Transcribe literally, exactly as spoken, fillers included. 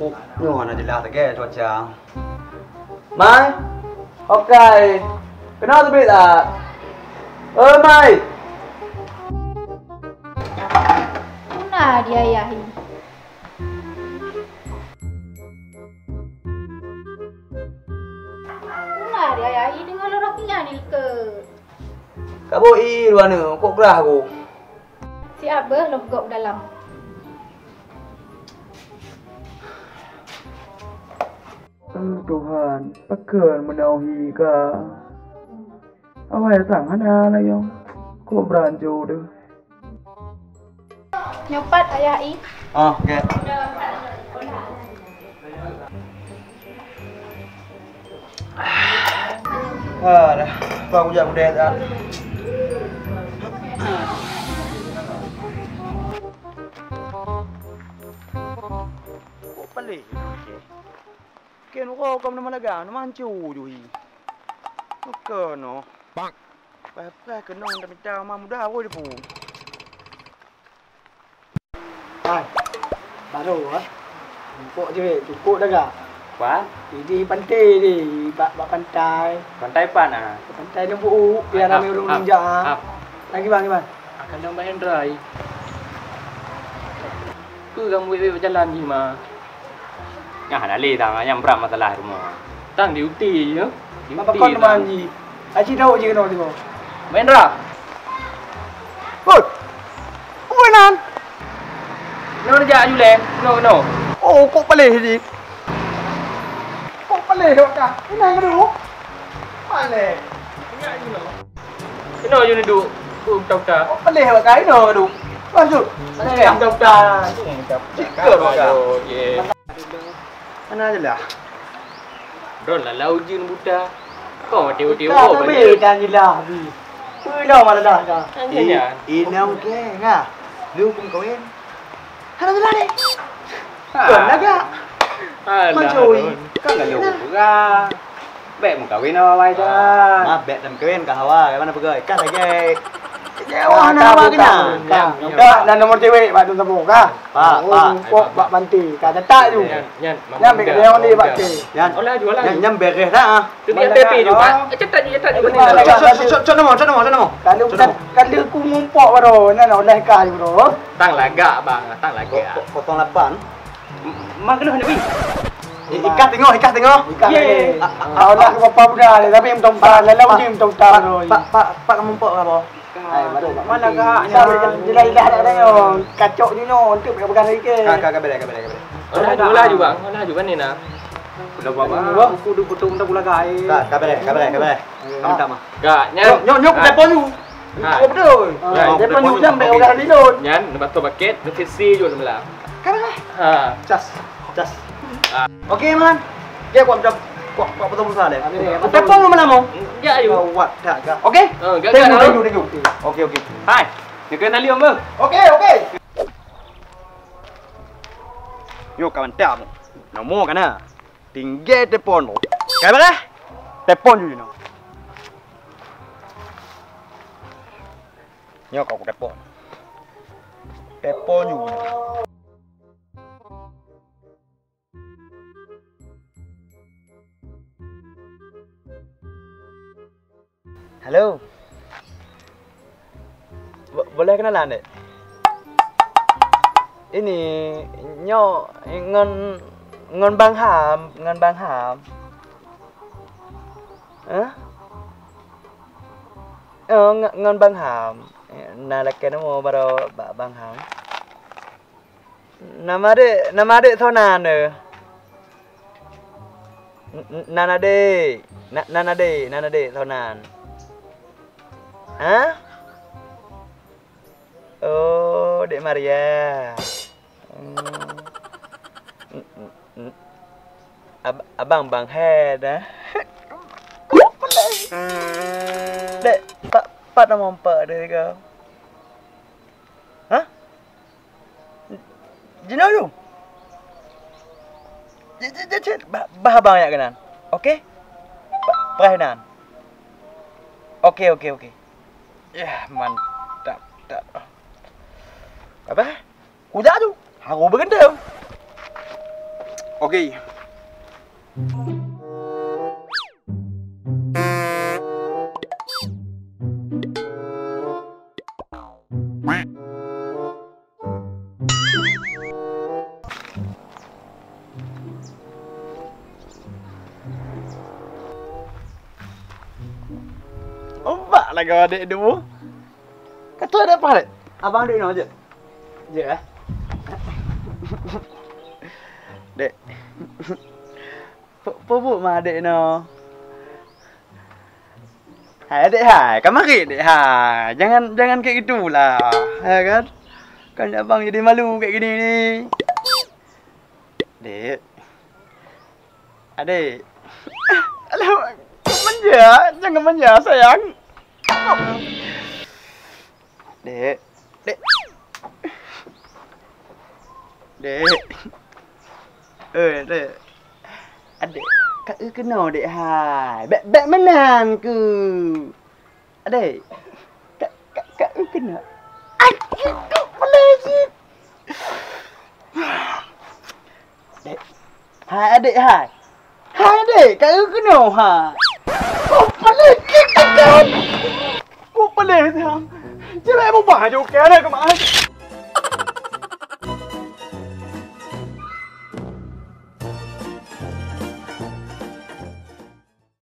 Nyoe hana jeulaih lagèe cuaca. Mai, okai. Keunoe teubiet that. Oi, Mai. Peue na di ayah i? Peue na di ayah i deungon lôn roh nyan i likot? Ka bôh i dua nyoe, kok grah ku. Siap beuh lôn gob dalam. Oh Tuhan, pakon meunoe hi ka. Awai sang hana lagèe nyoe. Kok beurancu deuh. Nyoe pat ayah i. Oh, oke. Ah, dah. Bang ujak budaya tak? Kok paleh? Kén uroe gob na malaga, na mancu ju hi. Keunoe. Bang. Bah preh keunong tamita ma muda woi depu. Hai. Baru ah. Empok je weh, cukup dah gak. Kuat. Idi pantai di bak, bak pantai. Pantai pan ah. Pantai Lembu, biar ramai ureueng ninja ah. Lagi bang, bang. Akan dong Bang Hendra. Peue kamu wék-wék jalan jih ma? Nyang hana lé tang, nyang brat masalah rumoh. Tang di uti je. Di uti tang. Aci dauk je keunoe tiboh. Main ra. Hoi. Peue nan? Keunoe jak aju lé. Keunoe, keunoe. Oh, kok paleh ji. Kok paleh awak ka? Inai ngadu. Paleh. Ingat je keunoe. Keunoe ju neuduek, uta-uta. Oh, paleh awak ka inoe ka duek. Bah, jeuet. Uta-uta. Jika awak ka. Mana je lah. Droe lah lau jeuen buta. Kau tiup-tiup. Ka oh, sabe balik. Dah je lah, bi. Peue dah malah dah ka. Tanya. I-, inong ke, ngah. Lu pun kawin. Hana jeulaih. Ha. Kon lagak. Alah, Mancui. Ron. Kan lalu peugah. Bèk meukawen awai-awai dah. Ma, bèk dan meukawen ka hawa, bagaimana peugah? Ikan lagi. Kecewa na hawa kena. Ka, ka, na nomor cewek bak tu saboh ka. Pak, oh, pak. Mumpok bak panti. Ka tetak ju. Nyan, nyan, nyan, bèk kena yang ni bak ke. Nyan. Olah ju, olah ju. Nyan, nyan beres dah ah. Tu dia P P juga. Eh, cetak je, cetak je. Cok, cok, cok nama, cok nama, cok nama. Kalau, kalau ku mumpok baru, nyan oleh kah baru. Tang lagak bang, tang lagak. Ko-, ko-, kosong lapan. Ma keunoe ni. Ikat tengok, ikat tengok. Ikat. Ye. Ah, ah, ah, lah ke bapa muda ni, tapi mentong tak, lalu je mentong tak. Pak, pak, pak, kamu mumpok ke apa? Hai, baru. Mana gak? Jelas-jelas nak tengok. Kacok ni no, untuk bukan lagi ke? Ka, ka, ka, boleh, ka, boleh, ka, boleh. Olah ju, olah ju bang, olah ju kan ni nah. Udah bang, aku duduk betul minta pula gai. Ka, ka, boleh, ka, boleh, ka, boleh. Kamu tak mah. Gak, nyok, nyok, nyok, telepon ju. Ha. Oh, betul. Ha, telepon ju jam baik orang ni tu. Nyan, lepas tu paket, tu fisi ju sebelah. Ka, ka. Ha. Cas, cas. Okey man. Dia kuat macam kuat kuat betul besar deh. Okey, betul. Telepon lu mana mau? Ya ayo. Kuat dah gak. Okey. Oh, gak. Thank you, thank you, thank you. Okey, okey. Hai. Ni kena tali apa? Okey, okey. Yo kawan tak. Nomor kana? Tinggai telepon. Kai bereh? Telepon ju no. Nyoe kau telepon. Telepon ju. Halo. Bo-, boleh kenalan dek? Ini nyoe ngon, ngon Bang Ham, ngon Bang Ham. Hah? Oh, ngon, ngon Bang Ham. Na lakèe nomor baroe bak Bang Ham. Nama dek, nama dek soe nan deh? N-, n-, nan adek. Na, nan adek, nan adek soe nan? Hah? Oh, Dek Maria. Hmm. N-, n-, n-, ab-, abang Bang Head, eh? Dek, pat, pat nama empat deh kau? Hah? Jinoe ju. Jeuet, jeuet, jeuet, jeuet. Bah, bah abang jak keunan. Okey? Bah, bah nan. Okey, okey, okey. Yah, mantap, mantap. Apa? Kujak ju. Harus bergendam. Oke. Ubak lagoe adek dua. Kata ada apa, Dek? Abang dek nyoe je. Je, eh? Dek. Pe-, peue buet ma adek nyoe? Hai, adek hai, ka marit, dek hai. Jangan, jangan kayak gitulah, ya kan? Kan abang jadi malu kayak gini ni. Dek. Adek. Alah, manja, jangan manja, sayang. Dek. Dek. Dek. Eh, Dek. Adek, ka eu keunoe, Dek hai. Bèk, bèk meunan keuh. Adek. Ka, ka, ka eu keunoe. Aduh, kok peuleuh cit. Dek. Hai, adek hai. Hai, adek, ka eu keunoe hai. Kok peuleuh cit, kan? Kok peuleuh, sayang. Cerai mubah aja, oke, ada ke, Mak?